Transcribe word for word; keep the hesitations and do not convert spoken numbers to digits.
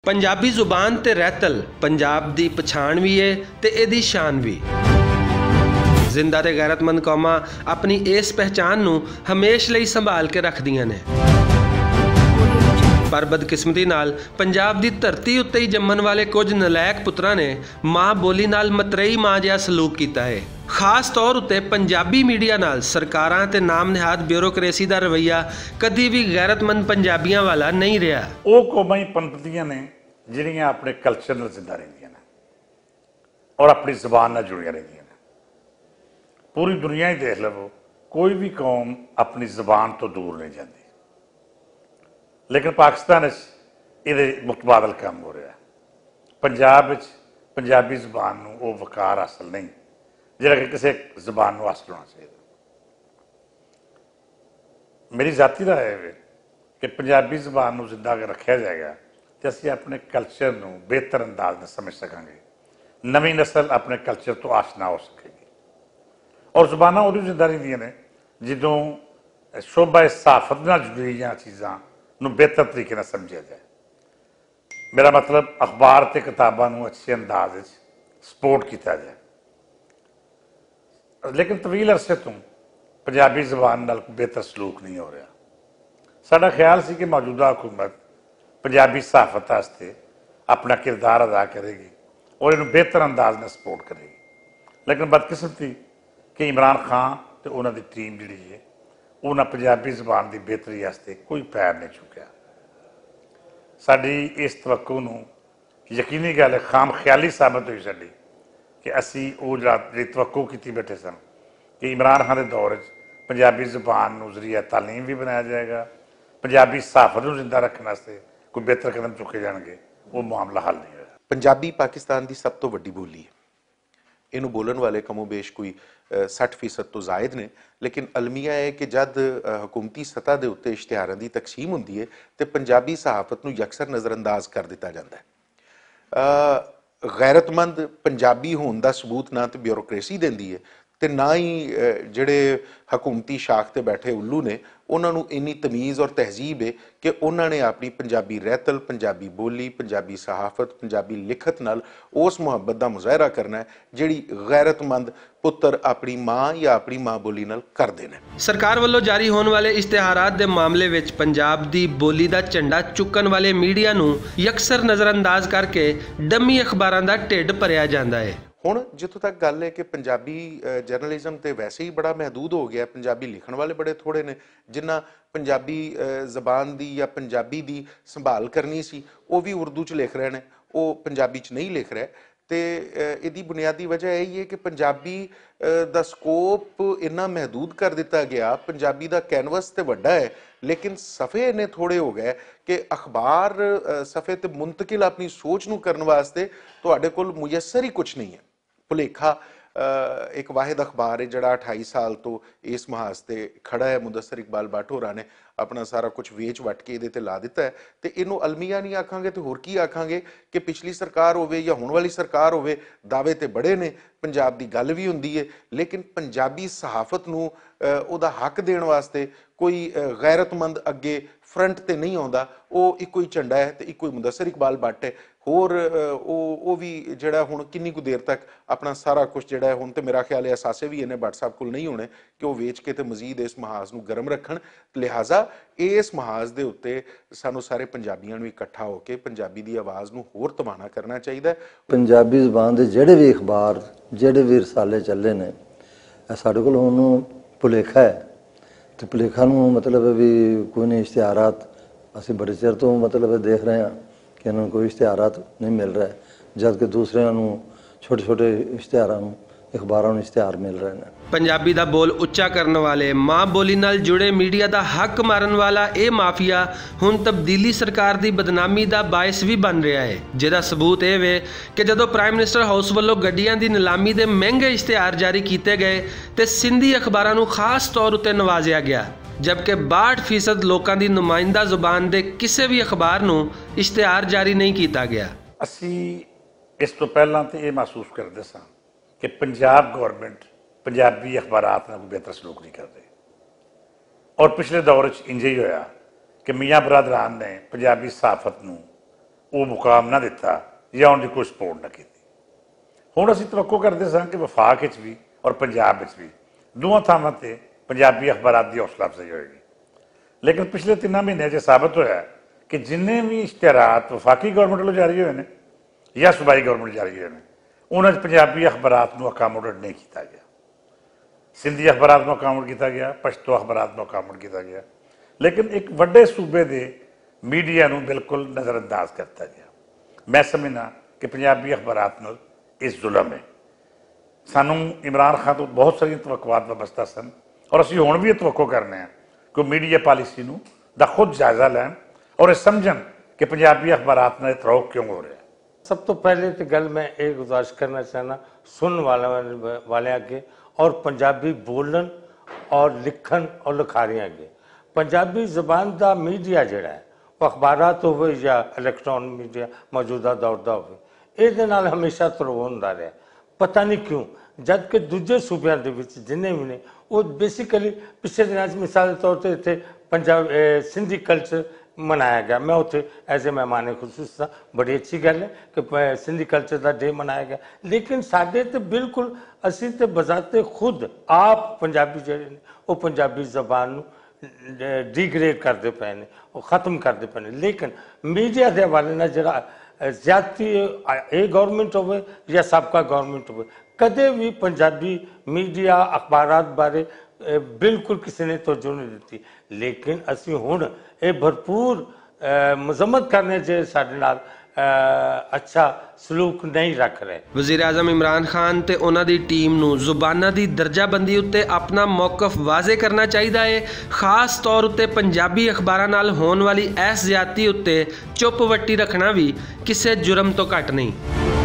پنجابی زبان تے رہتل پنجاب دی پچھان وی اے تے ایہدی شان وی۔ زندہ تے غیرتمند قوماں اپنی ایس پہچان نوں ہمیش لئی سنبھال کے رکھدیاں نیں۔ پر بدقسمتی نال پنجاب دی دھرتی اتے ہی جمن والے کچھ نلائق پتراں نے ماں بولی نال مترئی ماں جیہا سلوک کیتا ہے۔ خاص طور اتے پنجابی میڈیا نال سرکاراں تے نام نہاد بیوروکریسی دا رویہ کدی وی غیرتمند پنجابیاں والا نہیں رہیا۔ او قوماں ہی پنپدیاں نے جڑیاں اپنے کلچر نال زندہ رہندیاں نے اور اپنی زبان نال جڑیاں رہندیاں نے۔ پوری دنیا ہی دیکھ لو، کوئی بھی قوم اپنی زبان تو دور نہیں جاندی۔ لیکن پاکستان وچ ایہدے متبادل کام ہو رہا ہے۔ پنجاب وچ پنجابی زبان نوں او وقار حاصل نہیں جڑا کہ کسے زبان نوں حاصل ہونا چاہیے۔ میری ذاتی رائے ہے کہ پنجابی زبان نوں زندہ اگر رکھیا جائے گا تے اسی اپنے کلچر نوں بہتر انداز نال سمجھ سکاں گے۔ نویں نسل اپنے کلچر تو آشنا ہو سکے گی۔ اور زباناں ادوں زندہ رہندیاں نے جدوں شعبہ صحافت نال جڑیاں چیزاں نوں بہتر طریقے نال سمجھیا جائے۔ میرا مطلب اخبار تے کتاباں نوں اچھے انداز وچ سپورٹ کیتا جائے۔ لیکن طویل عرصے توں پنجابی زبان نال کوئی بہتر سلوک نہیں ہو رہا۔ ساڈا خیال سی کہ موجودہ حکومت پنجابی صحافت واسطے اپنا کردار ادا کرے گی اور انہوں بہتر انداز نال سپورٹ کرے گی۔ لیکن بدقسمتی کہ عمران خان تے انہاں دی ٹیم جڑی ہے، انہاں پنجابی زبان دی بہتری واسطے کوئی پیر نہیں چکیا۔ ساڈی اس توقع نوں یقینی گل خام خیالی ثابت ہوئی ساڈی کہ اسی او جڑا جڑی توقع کیتی بیٹھے سن کہ عمران خان دے دور وچ پنجابی زبان نوں ذریعہ تعلیم بھی بنایا جائے گا، پنجابی صحافت نوں زندہ رکھن واسطے کوئی بہتر قدم چکے جان گے، وہ معاملہ حل نہیں ہویا۔ پنجابی پاکستان دی سب تو وڈی بولی ہے۔ اینوں بولن والے کم و بیش کوئی سٹھ فیصد تو زائد نے۔ لیکن المیہ ہے کہ جد حکومتی سطح دے اتے اشتہاراں دی تقسیم ہوندی ہے تے پنجابی صحافت نوں یکسر نظرانداز کر دتا جاندا ہے۔ غیرتمند پنجابی ہون دا ثبوت نہ تے بیوروکریسی دیندی ہے تے نہ ہی جڑے حکومتی شاخ تے بیٹھے الو نے انہاں نوں اینی تمیز اور تہذیب ہے کہ انہاں نے اپنی پنجابی رہتل، پنجابی بولی، پنجابی صحافت، پنجابی لکھت نال اس محبت دا مظاہرہ کرنا ہے جڑی غیرتمند پتر اپنی ماں یا اپنی ماں بولی نال کردے نے۔ سرکار ولوں جاری ہون والے اشتہارات دے معاملے وچ پنجاب دی بولی دا جھنڈا چکن والے میڈیا نوں یکسر نظرانداز کر کے ڈمی اخباراں دا ڈھڈ پریا جاندا ہے۔ ہن جتھوں تک گل ہے کہ پنجابی جرنلزم تے ویسے ہی بڑا محدود ہو گیا ہے، پنجابی لکھن والے بڑے تھوڑے نے، جنہاں پنجابی زبان دی یا پنجابی دی سنبھال کرنی سی، او وی اردو چ لکھ رہے نے، او پنجابی چ نہیں لکھ رہے۔ تے ایہدی بنیادی وجہ ایہی ہے کہ پنجابی دا سکوپ انہاں محدود کر دتا گیا، پنجابی دا کینوس تے وڈا ہے، لیکن صفحے انہیں تھوڑے ہو گئے کہ اخبار صفحے تے منتقل اپنی سوچ نوں کرن واسطے تہاڈے کول میسر ہی کچھ نہیں ہے۔ پلیکھا ایک واحد اخبار ہے جڑا اٹھائی سال تو اس محاذ تے کھڑا ہے۔ مدثر اقبال بٹ ہوراں نے اپنا سارا کچھ ویچ وٹ کے ایہدے تے لا دتا ہے۔ تے اینوں المیہ نہیں آکھاں گے تے ہور کی آکھاں گے کہ پچھلی سرکار ہووے یا ہن والی سرکار ہووے، دعوے تے بڑے نے، پنجاب دی گل وی ہوندی ہے، لیکن پنجابی صحافت نوں او دا حق دین واسطے کوئی غیرتمند اگے فرنٹ تے نہیں آندا۔ او اکو ہی جھنڈا ہے تے اکو ہی مدثر اقبال بٹ ہے۔ ہور او وی جڑا ہن کنی کو دیر تک اپنا سارا کچھ جڑا ہے ہن تے میرا خیال ہے اثاثے وی انہیں بٹ صاحب کول نہیں ہونے کہ او ویچ کے تے مزید اس محاذ نوں گرم رکھن۔ لہذا اس محاذ دے اتے سانوں سارے پنجابیاں نوں اکٹھا ہو کے پنجابی دی آواز نوں ہور توانا کرنا چاہیدا ہے۔ پنجابی زبان دے جڑے وی اخبار، جڑے وی رسالے چلے نے، اے ساڈے کول ہن پلیکھا ہے۔ تے پلیکھا نوں مطلب وی کوئی نہیں، اشتہارات اسی بڑے چر تو مطلب دیکھ رہے ہیں کہ انہاں نوں کوئی اشتہارات نہیں مل رہا ہے، جد کہ دوسریاں نوں چھوٹے چھوٹے اشتہاراں نوں اخباراں نوں اشتہار مل رہے ہیں۔ پنجابی دا بول اچا کرن والے ماں بولی نال جڑے میڈیا دا حق مارن والا اے مافیا ہن تبدیلی سرکار دی بدنامی دا باعث وی بن رہیا ہے، جہدا ثبوت اے وے کہ جدوں پرائم منسٹر ہاؤس ولوں گڈیاں دی نیلامی دے مہنگے اشتہار جاری کیتے گئے تے سندھی اخباراں نوں خاص طور اتے نوازیا گیا، جبکہ باہٹھ فیصد لوکاں دی نمائندہ زبان دے کسے وی اخبار نوں اشتہار جاری نہیں کیتا گیا۔ اسی اس تو پہلاں تے ایہہ محسوس کردے ساں کہ پنجاب گورنمنٹ پنجابی اخبارات نال کوئی بہتر سلوک نہیں کردے۔ اور پچھلے دور وچ انجے ہی ہویا کہ میاں برادران نے پنجابی صحافت نوں وہ مقام نہ دتا یا ان کی کوئی سپورٹ نہ کی۔ ہن اسی توقع کردے ساں کہ وفاق وچ بھی اور پنجاب وچ بھی دوواں تھاواں تے پنجابی اخبارات دی حوصلہ افزائی ہوئے گی۔ لیکن پچھلے تیناں مہینے چ ثابت ہویا ہے کہ جنہیں بھی اشتہارات وفاقی گورنمنٹ لو جاری ہوئے نے یا صوبائی گورنمنٹ جاری ہوئے نے، انہاں چ پنجابی اخبارات نو اکاموڈیٹ نہیں کیتا گیا۔ سندھی اخبارات نو اکاموڈیٹ کیتا گیا، پشتو اخبارات نو اکاموڈیٹ کیتا گیا، لیکن ایک وڈے صوبے دے میڈیا نو بالکل نظر انداز کرتا گیا۔ میں سمجھنا کہ پنجابی اخبارات نال یہ ظلم ہے۔ سانوں عمران خان تو بہت ساریاں توقعات وابستہ سن، اور اسی ہن بھی یہ توقع کرنے ہیں کہ وہ میڈیا پالیسی نو دا خود جائزہ لین اور یہ سمجھن کہ پنجابی اخبارات نال اطراؤ کیوں ہو رہا ہے۔ سب تو پہلے تو گل میں یہ گزارش کرنا چاہنا، سنن والے والے اگے اور پنجابی بولن اور لکھن اور لکھاریاں اگے، پنجابی زبان دا میڈیا جڑا ہے، وہ اخبارات ہوئے یا الیکٹرانک میڈیا موجودہ دور دا ہوئے، اس دے نال ہمیشہ ترو ہوندا رہیا۔ پتہ نہیں کیوں، جد کہ دوجے صوبیاں دے وچ جنہیں بھی نے، وہ بیسیکلی پچھلے دناں چ مثال دے طور تے اتھے پنجاب اے، سندھی کلچر منایا گیا۔ میں اتھے ایز اے مہمان خصوصی تھا۔ بڑی اچھی گل ہے کہ پ- سندھی کلچر دا ڈے منایا گیا، لیکن ساڈے تے بالکل، اسی تے بذات خود آپ پنجابی جڑے نے، وہ پنجابی زبان نو ڈیگریڈ کردے پے نے، وہ ختم کردے پے نے۔ لیکن میڈیا دے حوالے نال جڑا زیادتی، اے گورنمنٹ ہوئے یا سابقہ گورنمنٹ ہوئے، کدے بھی پنجابی میڈیا اخبارات بارے بالکل کسی نے توجہ نہیں دتی۔ لیکن اسی ہن اے بھرپور مذمت کرنے جے ساڈے نال اچھا سلوک نہیں رکھ رہے۔ وزیر اعظم عمران خان تے انہاں دی ٹیم نوں زباناں دی درجہ بندی اتے اپنا موقف واضح کرنا چاہیدا ہے۔ خاص طور اتے پنجابی اخباراں نال ہون والی ایس زیادتی اتے چپ وٹی رکھنا وی کسے جرم توں گھٹ نہیں۔